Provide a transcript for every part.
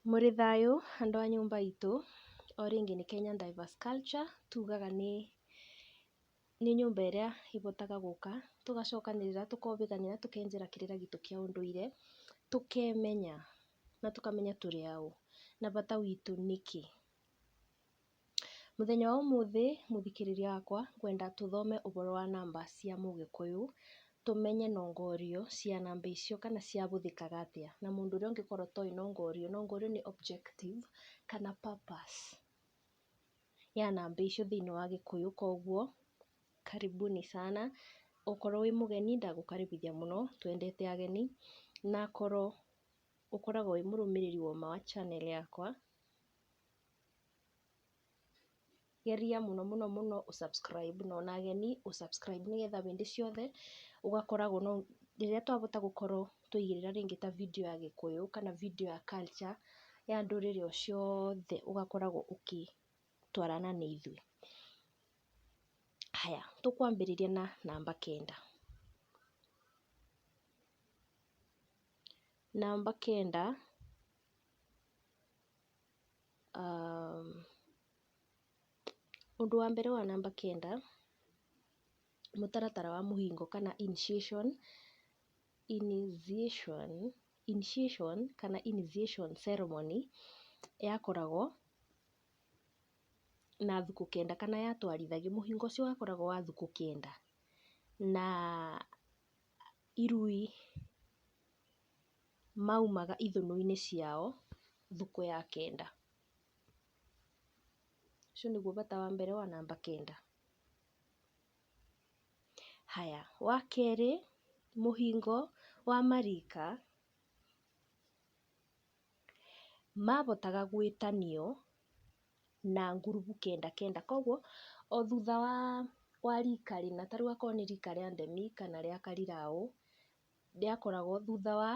Mũrĩ thayũ andũ a nyũmba itũ, o rĩngĩ nĩ Kenya Diverse Culture, tugaga nĩ nĩ nyũmba ĩrĩa ĩhotaga gũka tũgacokanĩrĩra, tũkobĩganĩra, tũkenjera kĩrĩra gitũ kĩa ũndũire, tũkemenya na tũkamenya tũrĩ aũ, na bata witũ nĩkĩ. Mũthenya wa ũmũthĩ mũthikĩrĩria wakwa, ngwenda tũthome ũhoro wa namba cia mũgĩkũyũ, tũmenye nongorio cia namba icio kana ciabũthĩkaga atĩa, na mũndũ ũrĩa ũngĩkorwo atoĩ nongorio, nongorio nĩ objective kana purpose ya namba icio thĩinĩ wa gĩkũyũ, koguo karibuni sana, okorwo wĩ mũgeni ndagũkaribithia mũno, twendete ageni, na korwo ũkoragwo wĩ mũrũmĩrĩri woma wa channel yakwa, geria mũno mũno mũno ũ subscribe na ona ageni ũ subscribe nĩgetha hĩndĩ ciothe ũgakoragwo no rĩrĩa twahota gũkorwo twaigĩrĩra rĩngĩ ta video ya gĩkũyũ kana video ya culture ya ndũrĩrĩ o ciothe ũgakoragwo ũgĩtwarana na ithuĩ. Haya, tũkwambĩrĩria na namba kenda. Namba kenda, ũndũ wa mbere wa namba kenda, mũtaratara wa mũhingo kana initiation, initiation, initiation kana initiation ceremony yakoragwo na thukũ kenda kana yatwarithagio, mũhingo ũcio wakoragwo wa thukũ kenda, na irui maumaga ithũnũ-inĩ ciao thukũ ya kenda. Ũcio nĩguo bata wa mbere wa namba kenda. Haya, wa kerĩ, mũhingo wa marika mabotaga gwĩtanio na ngurubu kenda kenda, koguo o thutha wa wa rika rĩna, ta rĩu akorwo nĩ rika rĩa Ndemi kana rĩa Kariraũ, rĩakoragwo thutha wa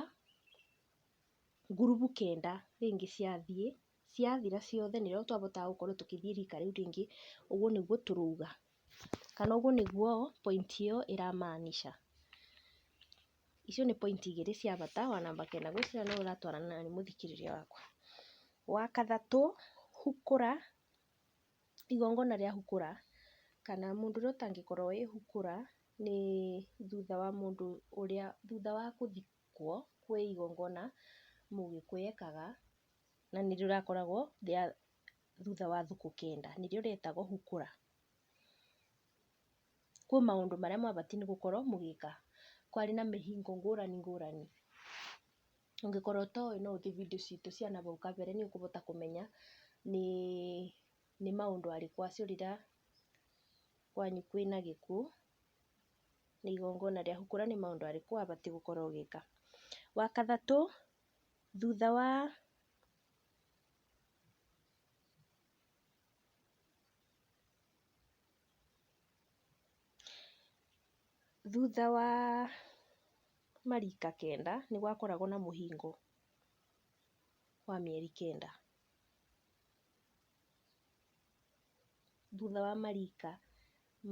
ngurubu kenda rĩngĩ ciathiĩ, ciathira ciothe nĩrĩo twabotaga gũkorwo tũkĩthiĩ rika rĩu rĩngĩ, ũguo nĩguo tũrauga, kana ũguo nĩguo point ĩyo ĩra maanisha. Icio nĩ point igĩrĩ cia bata wa namba kenda, ngwĩciria nĩ ũratwarana naniĩ mũthikĩrĩria wakwa. Wa gatatũ, hukũra, igongona rĩa hukũra, kana mũndũ ũrĩa ũtangĩkorwo wĩ hukũra, nĩ thutha wa mũndũ ũrĩa, thutha wa gũthikwo, kwĩ igongona mũgĩkũyũ ekaga, na nĩrĩo rĩrakoragwo rĩa thutha wa thukũ kenda, nĩrĩo rĩtagwo hukũra. Kwĩ maũndũ marĩa mwabatiĩ nĩ gũkorwo mũgĩka, kwarĩ na mĩhingo ngũrani ngũrani, ũngĩkorwo ũtoĩ no ũthiĩ video citũ cia nahau kabere nĩ ũkũhota kũmenya nĩ nĩ maũndũ marĩkũ acio rĩrĩa kwanyu kwĩna gĩkuũ, na igongona rĩa hukũra nĩ maũndũ marĩkũ wabatiĩ gũkorwo ũgĩka. Wa gatatũ, thutha wa thutha wa marika kenda nĩ gwakoragwo na mũhingo wa mĩeri kenda. Thutha wa marika,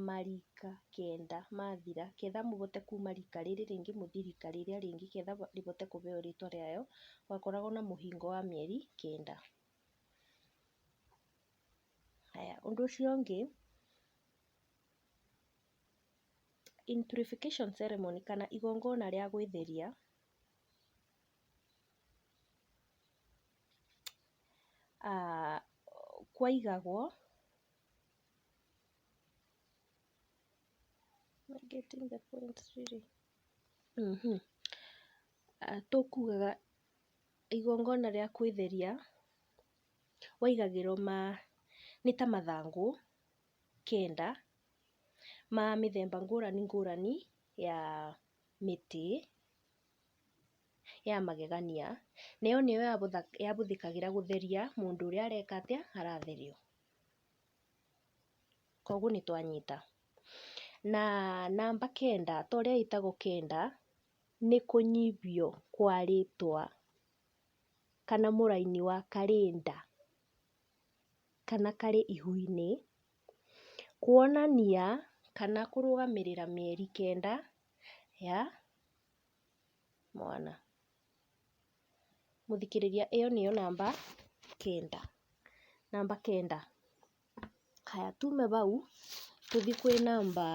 marika kenda mathira, ketha mũhote kuma rika rĩrĩ rĩngĩ mũthiĩ rika rĩrĩa rĩngĩ ketha rĩhote kũheo rĩtwa rĩayo, gwakoragwo na mũhingo wa mĩeri kenda. Haya, ũndũ ũcio ũngĩ, in purification ceremony kana igongona rĩa gwĩtheria, kwaigagwo am I getting the point really? Tũkugaga igongona rĩa kwĩtheria waigagĩrwo ma nĩ ta mathangũ kenda ma mĩthemba ngũrani ngũrani ya mĩtĩ ya magegania, na ĩyo nĩyo yabũthĩkagĩra gũtheria mũndũ ũrĩa areka atĩa, aratherio. Koguo nĩ twanyita. Na namba kenda, ta ũrĩa ĩtagwo kenda, nĩ kũnyibio kwa rĩtwa kana mũraini wa karĩnda kana karĩ ihu-inĩ, kuonania kana kũrũgamĩrĩra mĩeri kenda ya mwana. Mũthikĩrĩria ĩyo nĩyo namba kenda, namba kenda. Haya tume bau tũthiĩ kwĩ namba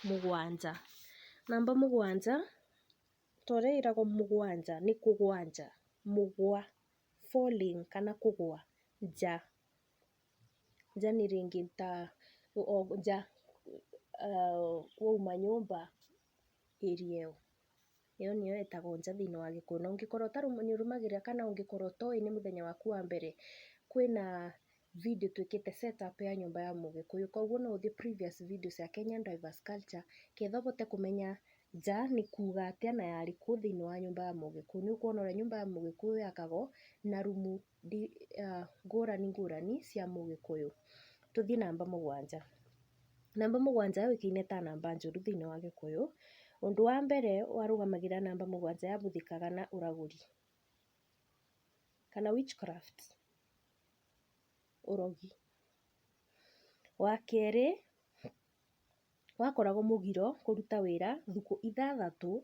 mũgwanja. Namba mũgwanja, ta ũrĩa ĩragwo mũgwanja nĩ kũgwanja, mũgwa, falling kana kũgwa, nja. Nja nĩ rĩngĩ ta nja, wauma nyũmba area ĩyo. Ĩyo nĩyo ĩtagwo nja thĩinĩ wa gĩkũyũ. Na ũngĩkorwo nĩ ũrũmagĩrĩra kana ũngĩkorwo ũtoĩ nĩ mũthenya waku wa mbere, kwĩna video twĩkĩte set up ya nyũmba ya mũgĩkũyũ, koguo no ũthiĩ previous video cia Kenyan Diverse Culture, ketha ũhote kũmenya nja nĩ kuga atĩa na yarĩ kũ thĩinĩ wa nyũmba ya mũgĩkũyũ. Nĩ ũkuona ũrĩa nyũmba ya mũgĩkũyũ yakagwo na rumu ngũrani ngũrani cia mũgĩkũyũ. Tũthiĩ namba mũgwanja. Namba mũgwanja yũĩkaine ta namba njũru thĩinĩ wa gĩkũyũ. Ũndũ wa mbere warũgamagĩrĩra namba mũgwanja yabũthĩkaga na ũragũri kana witchcraft, ũrogi. Wa kerĩ, wakoragwo mũgiro kũruta wĩra thikũ ithathatũ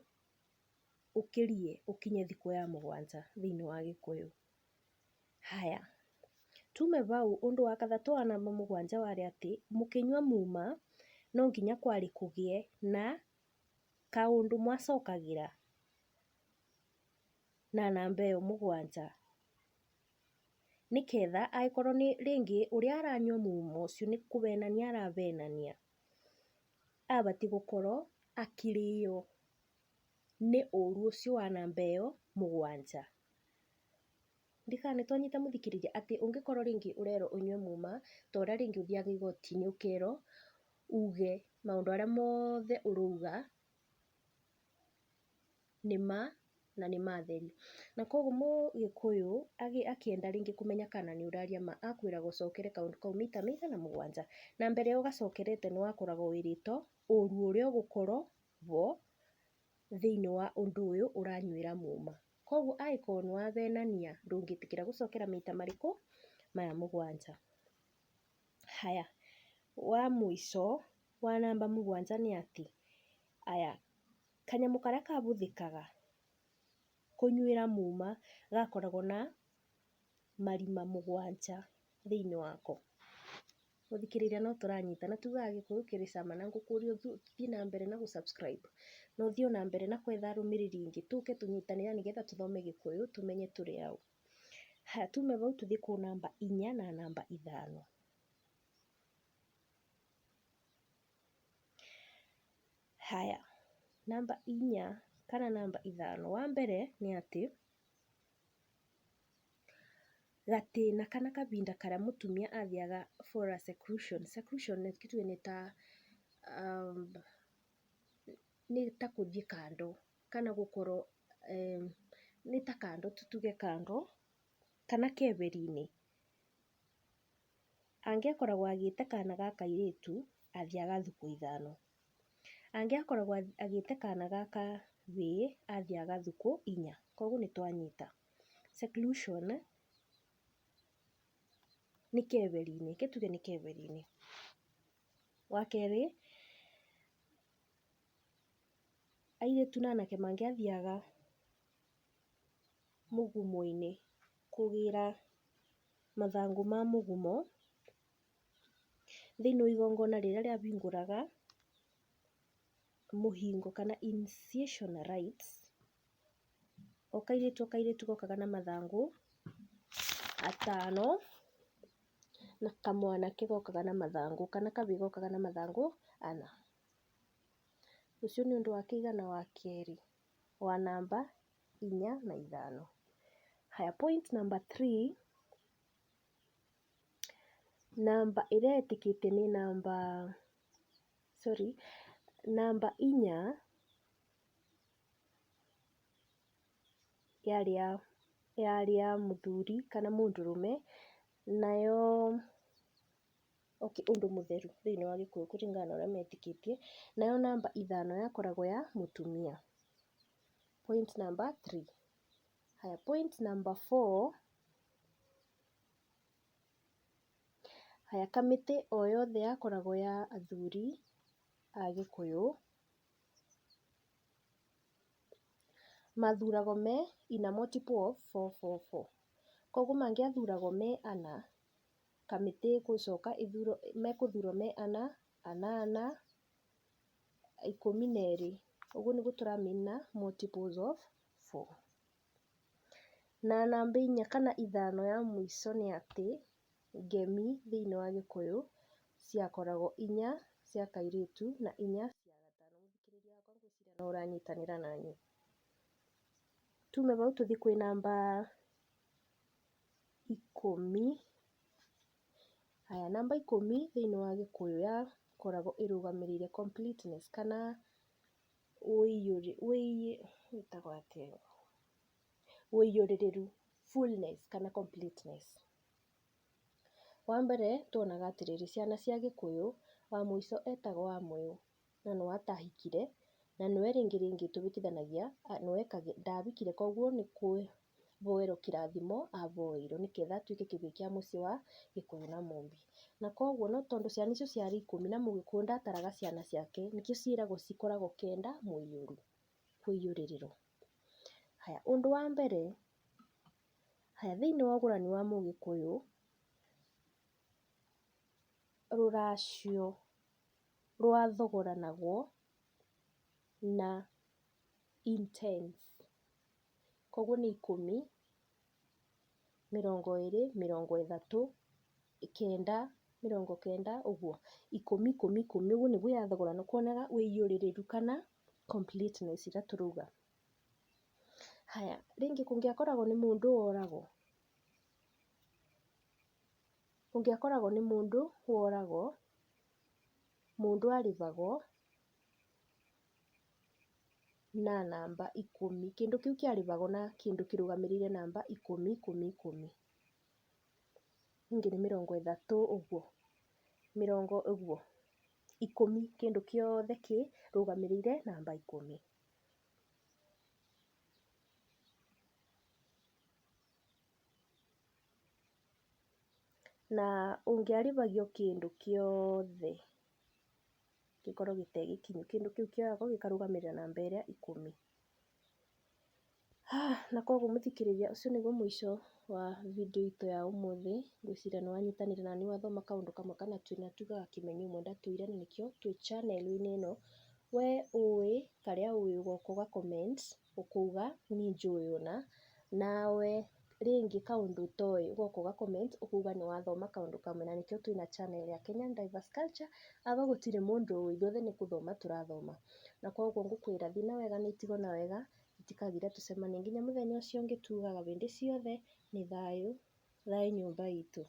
ũkĩrie ũkinye thikũ ya mũgwanja thĩinĩ wa gĩkũyũ. Haya, tume bau ũndũ wa gatatũ wa namba mũgwanja warĩ atĩ, mũkĩnyua muma, no nginya kwarĩ kũgĩe na kaũndũ mwacokagĩra na namba ĩyo mũgwanja, nĩketha angĩkorwo nĩ rĩngĩ ũrĩa aranyua mumo ũcio nĩ kũhenania arahenania, abatiĩ gũkorwo akĩrĩo nĩ ũru ũcio wa namba ĩyo mũgwanja. Ndiũĩ kana nĩtwanyita mũthikĩrĩria, atĩ ũngĩkorwo rĩngĩ ũrerwo ũnyue muma, ta ũrĩa rĩngĩ ũthiaga igoti-inĩ ũkerwo uge maũndũ arĩa mothe ũrauga nĩ ma na nĩ matheri. Na koguo mũgĩkũyũ akĩenda rĩngĩ kũmenya kana nĩ ũraria ma, akwĩraga ũcokere kaũndũ kau maita maigana? Mũgwanja. Na mbere ya ũgacokerete nĩ wakoragwo wĩrĩtwo ũru ũrĩa ũgũkorwo ho thĩinĩ wa ũndũ ũyũ ũranyuĩra muma. Koguo angĩkorwo nĩ wahenania ndũngĩtĩkĩra gũcokera maita marĩkũ? Maya mũgwanja. Haya, wa mũico wa namba mũgwanja nĩ atĩ, aya, kanyamũ karĩa kahũthĩkaga kũnyuĩra muma gakoragwo na marima mũgwanja thĩinĩ wako. Mũthikĩrĩria no tũranyitana? Na tugaga gĩkũyũ kĩrĩ cama na ngũkũria ũthiĩ na mbere na gũ subscribe na ũthiĩ o na mbere na gwetha arũmĩrĩri aingĩ tũke tũnyitanĩre nĩgetha tũthome gĩkũyũ tũmenye tũrĩ aũ. Haya, tume bau tũthiĩ kwĩ namba inya na namba ithano. Haya, namba inya kana namba ithano, wa mbere nĩ atĩ gatĩna kana kahinda karĩa mũtumia athiaga for a seclusion, seclusion reke tuge nĩ ta kũthiĩ kando kana gũkorwo, nĩ ta kando tũtuge kando kana keheri-inĩ. Angĩakoragwo agĩte kana ga kairĩtu, athiaga thikũ ithano, angĩakoragwo agĩte kana ga kahĩĩ, athiaga thikũ inya, koguo nĩ twanyita. Seclusion nĩ keheri-inĩ, reke tuge nĩ keheri-inĩ. Wa kerĩ, airĩtu na anake mangĩathiaga mũgumo-inĩ kũgĩra mathangũ ma mũgumo, thĩinĩ wa igongona rĩrĩa rĩahingũraga mũhingo kana initiation rites, o kairĩtu o kairĩtu gokaga na mathangũ atano na kamwanake gokaga na mathangũ kana kahĩĩ gokaga na mathangũ ana. Ũcio nĩ ũndũ wa kĩigana wa kerĩ wa namba inya na ithano. Haya, point number three, namba ĩrĩa ĩtĩkĩtie nĩ namba, sorry, namba inya yarĩ ya mũthuri kana mũndũrũme, nayo, okay ũndũ mũtheru thĩinĩ wa gĩkũyũ kũringana na ũrĩa metĩkĩtie, nayo namba ithano yakoragwo ya mũtumia. Point number three. Haya, point number four, haya kamĩtĩ o yothe yakoragwo ya athuri a gĩkũyũ, Mathuragwo me in a multiple of four four four. Koguo mangĩathuragwo me ana, kamĩtĩ ĩgũcoka ĩthurwo, mekũthurwo me ana, anana, 12. Ũguo nĩguo tũramina multiples of four. Na namba inya kana ithano ya mũico nĩ atĩ, ngemi thĩinĩ wa gĩkũyũ ciakoragwo inya cia kairĩtu na inya cia gatana. Mũthikĩrĩria wakwa ngwĩciria no ũranyitanĩra naniĩ. Tume bau tũthiĩ kwĩ namba 10. Haya, namba 10 thĩinĩ wa gĩkũyũ yakoragwo ĩrũgamĩrĩire completeness kana ĩtagwo atĩa, ũiyũrĩrĩru, fullness kana completeness. Wa mbere tuonaga atĩrĩrĩ, ciana cia gĩkũyũ wa mũico etagwo wa mũyũ na nĩ watahikire na nĩwe rĩngĩ rĩngĩ tũhĩtithanagia ndahikire koguo nĩ kũhoerwo kĩrathimo ahoeirwo nĩgetha atuĩke kĩgwĩ kĩa mũciĩ wa gĩkũyũ na mũmbi. Na koguo no tondũ ciana icio ciarĩ 10 na mũgĩkũyũ ndataraga ciana ciake, nĩkĩo ciĩragwo cikoragwo kenda mũiyũru, kũiyũrĩrĩrwo. Haya, ũndũ wa mbere, haya thĩinĩ wa ũgũrani wa mũgĩkũyũ, rũracio rwathogoranagwo na in tens, koguo nĩ 10, 20, 30, 9, 90 ũguo, ikũmi ikũmi ikũmi, ũguo nĩguo yathogoranagwo kuonaga ũiyũrĩrĩru kana completeness ĩrĩa tũrauga. Haya, rĩngĩ kũngĩakoragwo nĩ mũndũ woragwo, kũngĩakoragwo nĩ mũndũ woragwo, mũndũ arĩhagwo na namba 10, kĩndũ kĩu kĩarĩhagwo na kĩndũ kĩrũgamĩrĩire namba ikũmi ikũmi ikũmi, ningĩ nĩ 30 ũguo, mĩrongo ũguo, 10, kĩndũ kĩothe kĩrũgamĩrĩire namba 10. Na ũngĩarĩhagio kĩndũ kĩothe gĩkorwo gĩtarĩ gĩkinyu, kĩndũ kĩu kĩoyagwo gĩkarũgamĩrĩra namba ĩrĩa 10. Na koguo mũthikĩrĩria ũcio nĩguo mũico wa video itũ ya ũmũthĩ, ngwĩciria nĩ wanyitanĩra naniĩ wathoma kaũndũ kamwe kana twĩrĩ na tugaga kĩmenyi ũmwe ndatũire na nĩkĩo twĩ channel -inĩ ĩno, we ũĩ karĩa ũĩ ũgoka ũga comment ũkauga niĩ njũĩ ũna, nawe rĩngĩ kaũndũ ũtoĩ ũgoka ũga comment ũkauga nĩ wathoma kaũndũ kamwe na nĩkĩo twĩna channel ya Kenyan Diverse Culture, aba gũtirĩ mũndũ ũĩ ithuothe nĩ gũthoma tũrathoma, na koguo ngũkwĩra thiĩ na wega na itigwo na wega, itikagire tũcemanie nginya mũthenya ũcio ũngĩ tugaga hĩndĩ ciothe nĩ thayũ, thayũ nyũmba itũ.